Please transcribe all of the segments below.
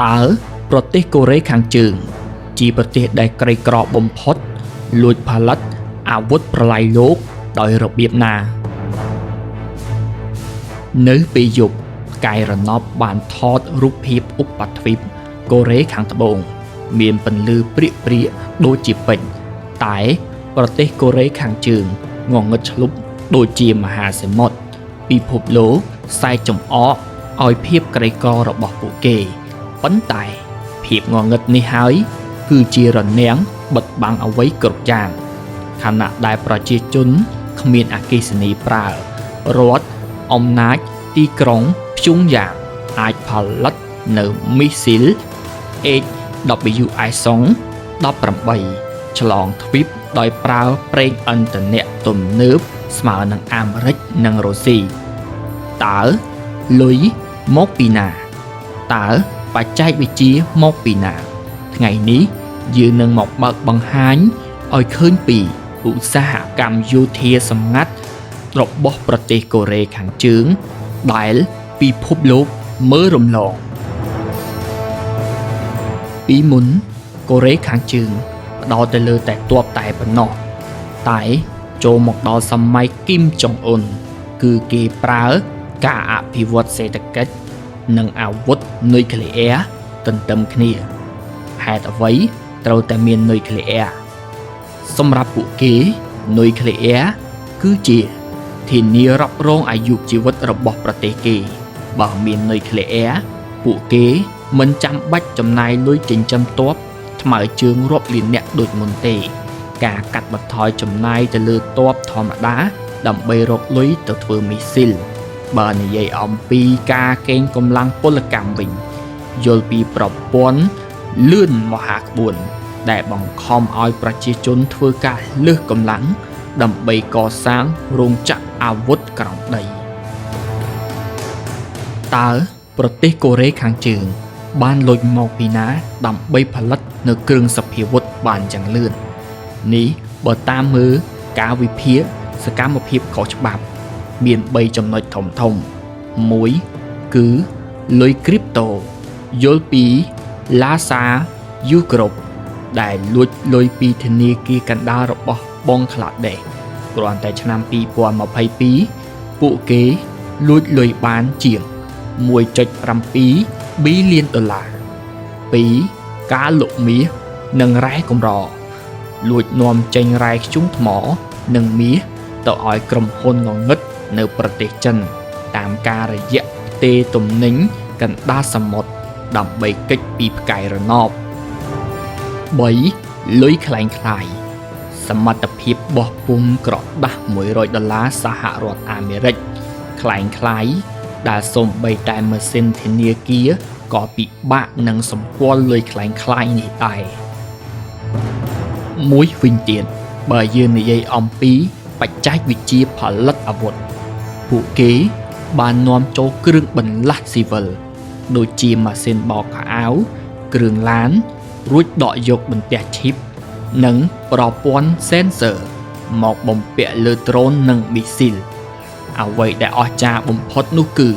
តើប្រទេសកូរ៉េខាងជើង ជាប្រទេសដែលក្រីក្របំផុតលួចផលិតអាវុធប្រល័យលោកដោយរបៀបណានៅពេលយប់ផ្កាយរណបបានថតរូបភាពឧបទ្វីបកូរ៉េខាងត្បូងមានពន្លឺព្រាកៗដូចជាពេជ្រតែប្រទេសកូរ៉េខាងជើងងងឹតឆ្លុបដូចជាមហាសមុទ្រពិភពលោកសែកចំអកឲ្យភាពក្រីក្ររបស់ពួកគេប៉ុន្តែភាពងងឹតនេះហើយគឺជារនាំងបិទបាំងអ្វីគ្រប់យ៉ាងខណៈដែលប្រជាជនគ្មានអគ្គិសនីប្រើរដ្ឋអំណាចទីក្រុងព្យុងយ៉ាងអាចផលិតនៅមីស៊ីល HWS 18ឆ្លងទ្វីបដោយប្រើប្រេងឥន្ធនៈទំនើបស្មើនឹងអាមេរិកនិងរុស្ស៊ីតើលុយមកពីណាតើបច្ចេកវិទ្យាមកពីណាថ្ងៃនេះយើងនឹងមកបើកបង្ហាញឲ្យឃើញពីឧស្សាហកម្មយោធាសម្ងាត់របស់ប្រទេសកូរ៉េខាងជើងដែលពិភពលោកមើលរំលងពីមុនកូរ៉េខាងជើងផ្ដោតទៅលើតែទ័ពតែប៉ុណ្ណោះតែចូលមកដល់សម័យគីមចុងអ៊ុនគឺគេប្រើការអភិវឌ្ឍសេដ្ឋកិច្ចនិងអាវុធនុយក្លេអ៊ែរទន្ទឹមគ្នាហេតុអ្វីត្រូវតែមាននុយក្លេអ៊ែរសម្រាប់ពួកគេនុយក្លេអ៊ែរគឺជាធានារ៉ាប់រងអាយុជីវិតរបស់ប្រទេសគេបើមាននុយក្លេអ៊ែរពួកគេមិនចាំបាច់ចំណាយលុយចិញ្ចឹមទ័ពថ្មើរជើងរាប់លានអ្នកដូចមុនទេការកាត់បន្ថយចំណាយទៅលើទ័ពធម្មតាដើម្បីរកលុយទៅធ្វើមីស៊ីលបើនិយាយអំពីការកេងកម្លាំងពលកម្មវិញយល់ពីប្រព័ន្ធលឿនមហាក្បួនដែលបង្ខំឲ្យប្រជាជនធ្វើការលើសកម្លាំងដើម្បីកសាងរោងចក្រអាវុធក្រោមដីតើប្រទេសកូរ៉េខាងជើងបានលួចមកពីណាដើម្បីផលិតនៅគ្រឿងសព្វាវុធបានយ៉ាងលឿននេះបើតាមមើលការវិភាគសកម្មភាពខុសច្បាប់មាន3ចំណុចធំៗ1គឺលុយគ្រីបតូយល់ពីឡាសាយូគ្រប់ដែលលួចលុយពីធនាគារកណ្ដាលរបស់បង់ក្លាដេសគ្រាន់តែឆ្នាំ2022ពួកគេលួចលុយបានជាង 1.7 ប៊ីលានដុល្លារ2ការលក់មាសនិងរ៉ែកម្រលួចនាំចេញរ៉ែធ្យូងថ្មនិងមាសទៅឲ្យក្រុមហ៊ុនងងឹតនៅប្រទេសចិនតាមការរយៈផ្ទេរទំនិញកណ្ដាលសមុទ្រដើម្បីគេចពីផ្កាយរណប3លុយក្លែងក្លាយសមត្ថភាពបោះពុំក្រដាស100ដុល្លារសហរដ្ឋអាមេរិកក្លែងក្លាយដែលសូម្បីតែម៉ាស៊ីនធនាគារក៏ពិបាកនឹងសម្គាល់លុយក្លែងក្លាយនេះដែរមួយវិញទៀតបើយើងនិយាយអំពីបច្ចេកវិទ្យាផលិតអាវុធពួកគេបាននាំចូលគ្រឿងបន្លាស់ស៊ីវិលដូចជាម៉ាស៊ីនបោកខោអាវគ្រឿងឡានរួចដកយកបន្ទះឈីបនិងប្រព័ន្ធសេនស័រមកបំពាក់លើដ្រូននិងមីស៊ីលអ្វីដែលអស្ចារ្យបំផុតនោះគឺ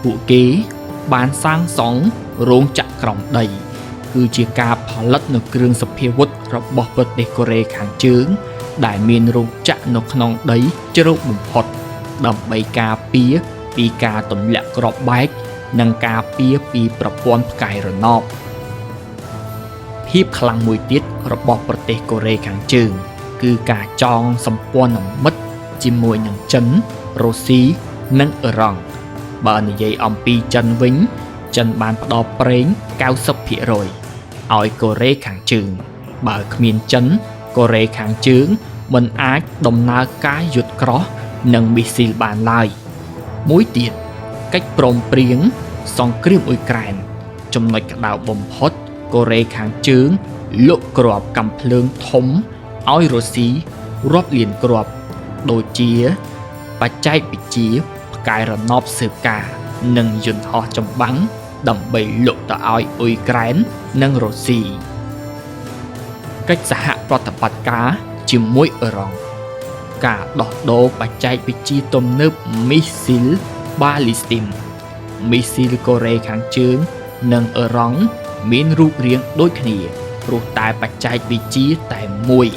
ពួកគេបានសាងសង់រោងចក្រក្រោមដីគឺជាការផលិតនៅគ្រឿងសព្វាវុធរបស់ប្រទេសកូរ៉េខាងជើងដែលមានរោងចក្រនៅក្នុងដីជ្រៅបំផុតដើម្បីការពារពីការទម្លាក់គ្រាប់បែកនិងការពារពីប្រព័ន្ធផ្កាយរណបភាពខ្លាំងមួយទៀតរបស់ប្រទេសកូរ៉េខាងជើងគឺការចងសម្ព័ន្ធមិត្តជាមួយនឹងចិនរុស្ស៊ីនិងអឺរ៉ង់បើនិយាយអំពីចិនវិញចិនបានផ្ដល់ប្រេង 90% ឲ្យកូរ៉េខាងជើងបើគ្មានចិនកូរ៉េខាងជើងមិនអាចដំណើរការយុទ្ធក្រោះនិងមីស៊ីលបានឡើយមួយទៀតកិច្ចព្រមព្រៀងសង្គ្រាមអ៊ុយក្រែនចំណុចក្តៅបំផុតកូរ៉េខាងជើងលក់គ្រាប់កាំភ្លើងធំឲ្យរុស្ស៊ីរាប់លានគ្រាប់ដូចជាបច្ចេកវិទ្យាផ្កាយរណបស៊ើបការនិងយន្តហោះចម្បាំងដើម្បីលក់ទៅឲ្យអ៊ុយក្រែននិងរុស្ស៊ីកិច្ចសហប្រតិបត្តិការជាមួយអឺរ៉ង់ការដោះដូរបច្ចេកវិទ្យាទំនើបមីស៊ីលបាលីស្ទីមមីស៊ីលកូរ៉េខាងជើងនិងអឺរ៉ង់ មានរូបរាងដូចគ្នាព្រោះតែបច្ចេកវិទ្យាតែមួយ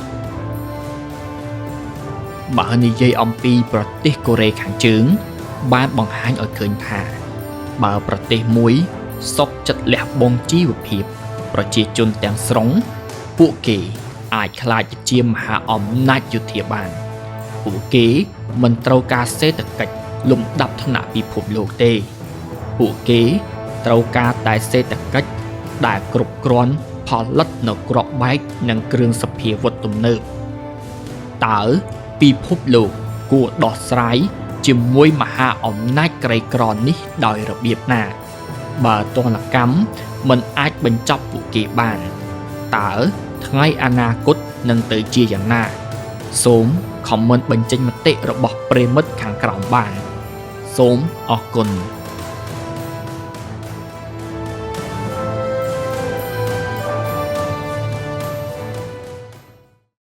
បើនិយាយអំពីប្រទេសកូរ៉េខាងជើង បានបង្ហាញឲ្យឃើញថា បើប្រទេសមួយសុខចិត្តលះបង់ជីវភាព ប្រជាជនទាំងស្រុង ពួកគេអាចក្លាយជាមហាអំណាចយោធាបាន ពួកគេមិនត្រូវការសេដ្ឋកិច្ចលំដាប់ថ្នាក់ពិភពលោកទេ ពួកគេត្រូវការតែសេដ្ឋកិច្ចដែលគ្រប់គ្រាន់ផលិតនូវគ្រាប់បែកនិងគ្រឿងសព្វាវុធទំនើបតើពិភពលោកគួរដោះស្រាយជាមួយមហាអំណាចក្រីក្រនេះដោយរបៀបណា បើទណ្ឌកម្មមិនអាចបញ្ចប់ពួកគេបាន តើថ្ងៃអនាគតនឹងទៅជាយ៉ាងណា សូមខមមិនបញ្ចេញមតិរបស់ប្រិយមិត្តខាងក្រោមបាន សូមអរគុណ។